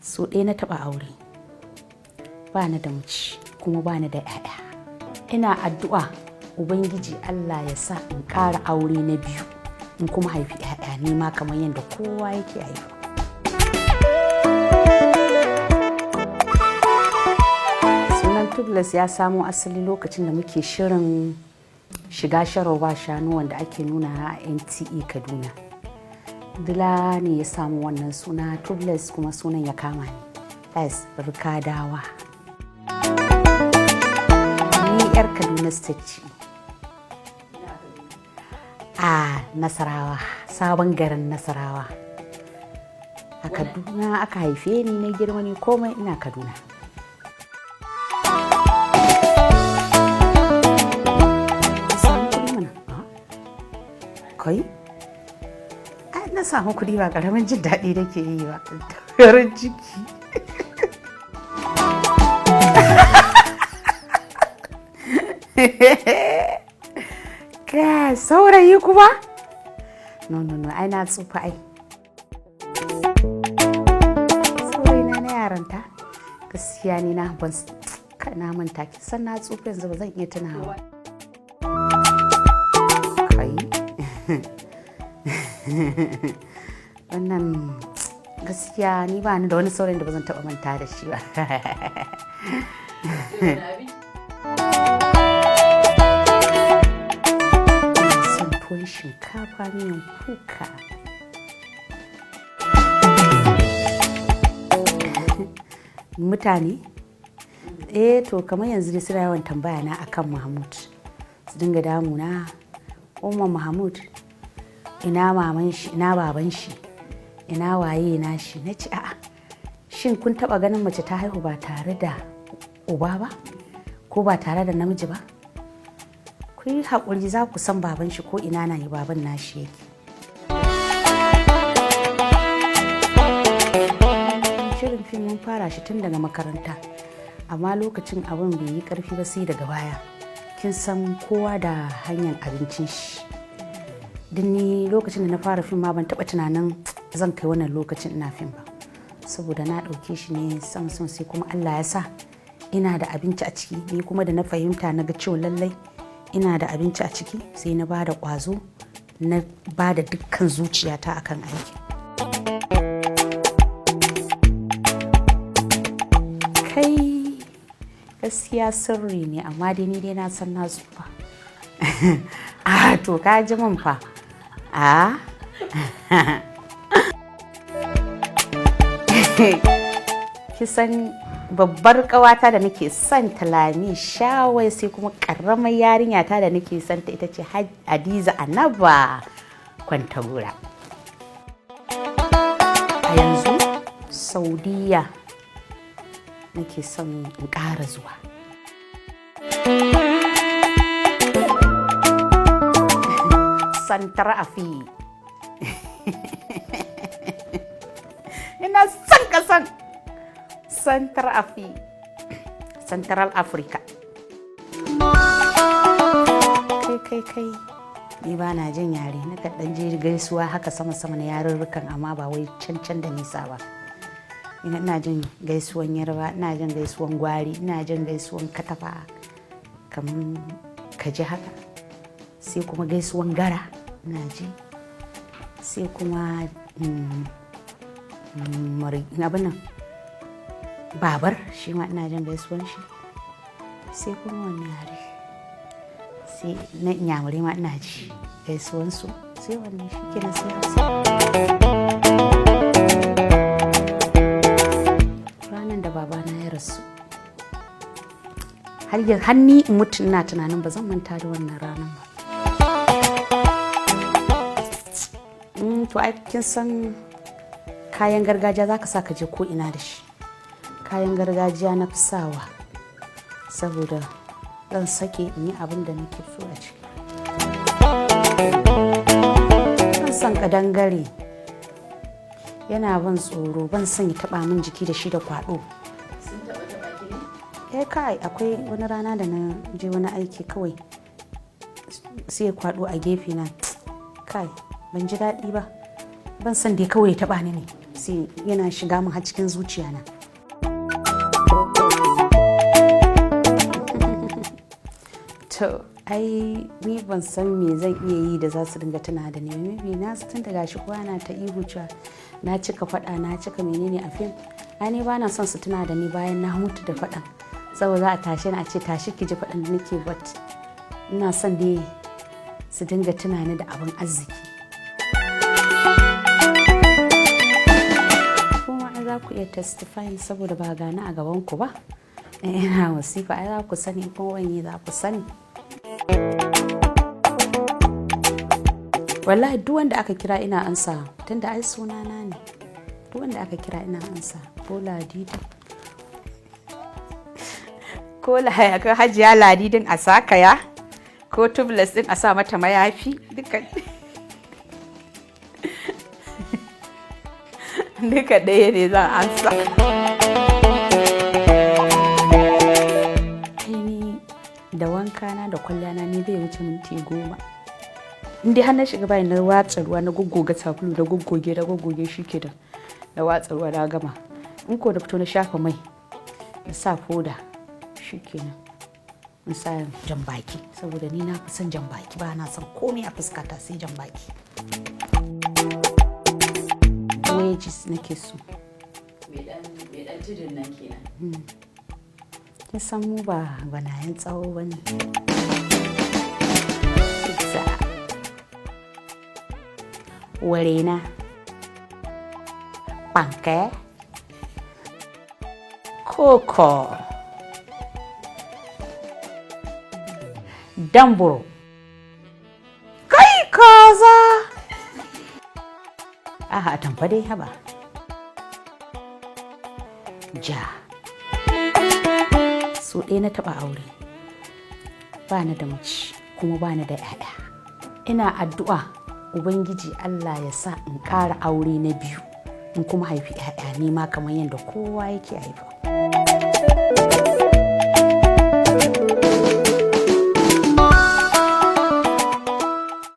So ɗaya na taɓa aure, ba ni da miji kuma ba ni da 'ya'ya. Ina addu'a Ubangiji Allah ya sa in ƙara aure na biyu, in kuma haifi 'ya'ya ni ma kamar yadda kowa yake haifa. Sunan Tubeless ya samo asali lokacin da muke shirin shiga Sharau Ba Shanu wanda ake nuna a NTA Kaduna. Dila ne ya samu wannan suna Tubeless, kuma sunan ya kama ni. That's Rikadawa. Ni 'yar Kaduna State ce. A Nasarawa, sabon garin Nasarawa. A Kaduna aka haife ni, na girma ni komai ina Kaduna. Samu kuɗi mana. Kai? Ai na samu kuɗi ba ƙaramin jin daɗi nake yi ba. Farin ciki. Kai, saurayi kuma? No, no, no, ai na tsufa ai. Saurayi na yaranta. Gaskiya ni na ban na manta, kin san na tsufa yanzu ba zan iya tunawa. Kai. Wannan gaskiya ni ba ni da wani saurayin da ba zan taɓa manta da shi ba. Ina son tuwon shinkafa miyan kuka. Mutane? Eh to, kamar yanzu dai suna yawan tambaya na akan Mahmud. Su dinga damuna, Umma Mahmud, ina maman shi, ina baban shi, ina waye na shi. Na ce a'a, shin kun taɓa ganin mace ta haihu ba tare da uba ba? Ko ba tare da namiji ba? Ku yi haƙuri, za ku san baban shi ko ina na yi baban nashi yake. Shirin fim mun fara shi tun daga makaranta, amma lokacin abin bai yi ƙarfi ba sai daga baya. Kin san kowa da hanyar abincin shi. Duk ni lokacin da na fara fim ma ban taɓa tunanin zan kai wannan lokacin ina fim ba. Saboda na ɗauke shi ne sam sam, sai kuma Allah ya sa ina da abinci a ciki. Ni kuma da na fahimta na ga cewa lallai ina da abinci a ciki, sai na ba da ƙwazo, na ba da dukkan zuciyata akan aiki. Kai, gaskiya sirri ne, amma dai ni dai na san na tsufa. A to, ka ji min fa. A kisan babbar ƙawata da nake son ta, Lami Shawai, sai kuma ƙaramar yarinya ta da nake son ta, ita ce Hadiza Anaba Kwantagora. A yanzu Saudiya nake son in ƙara zuwa. Santar Afi. Ina son ƙasan Central Afi. Central Africa. Kai kai kai. Ni ba na jin yare, na ɗan je gaisuwa haka sama-sama na yarurrukan, amma ba wai can can da nisa ba. Ina jin gaisuwan Yarba, ina jin gaisuwan Gwari, ina jin gaisuwan Katafa, kamar kaji haka. Sai kuma gaisuwan Gara ina ji. Sai kuma abin nan Babar, shi ma ina jin gaisuwan shi. Sai kuma wani yare, sai na Inyamurai ma ina ji gaisuwan su. Sai wannan shi kenan, sai Hausa. Ranar da babana ya rasu, har ni in mutu ina tunanin ba zan manta da wannan ranar ba. To ai kin san kayan gargajiya za ka sa ka je ko ina da shi. Kayan gargajiya na fi sawa saboda zan sake in yi abin da nake so a ciki. Ban son kadangare, yana ban tsoro, ban son ya taba min jiki da shi da kwado. Sun taba taba ki ne? Eh kai, akwai wani rana da na je wani aiki, kawai sai ya kwado a gefe na. Kai, ban ji daɗi ba. Ban son dai kawai ya taba ni ne. Sai yana shiga min har cikin zuciya na. To ai ni ban san me zan iya yi da za su dinga tuna da ni. Maybe na tun da gashi kowa na ta ihu cewa na cika faɗa, na cika menene a fim. Ai ni ba na son su tuna da ni bayan na mutu da faɗan, saboda za a tashe ni a ce tashi ki ji faɗan da nake. But ina son dai su dinga tuna ni da abin arziki. Kuma ai za ku iya testifying, saboda ba gani a gaban ku ba ina masifa. Ai za ku sani, kuma wani za ku sani. Wallahi duk wanda aka kira ina ansa, tunda ai sunana ne. Duk wanda aka kira ina ansa, ko Ladidi ko Hajiya Ladidin a sakaya, ko tubeless din a sa mata mayafi, duka duka ɗaya ne, zan ansa. Ai ni da wanka na da kwalliya na, ni bai wuce minti 10. In dai har na shiga bayan, na watsa ruwa, na goggoga sabulu, na goggoge, na goggoge, shi ke da na watsa ruwa, na gama. In ko na fito, na shafa mai, na sa foda, shi kenan. In sa jan baki, saboda ni na fi son jan baki, ba na son komai a fuskata sai jan baki. Wedges nake so. Mai dan tudun nan kenan. Kin san mu ba gwanayen tsawo ba ne. Pizza, warena, panke, koko, damburo, kai kaza. Aha, atamfa dai. Haba, ja. So ɗaya na taɓa aure. Ba ni da mace kuma ba ni da 'ya'ya. Ina addu'a Ubangiji Allah ya sa in ƙara aure na biyu, in kuma haifi 'ya'ya ni ma kamar yadda kowa yake haifa.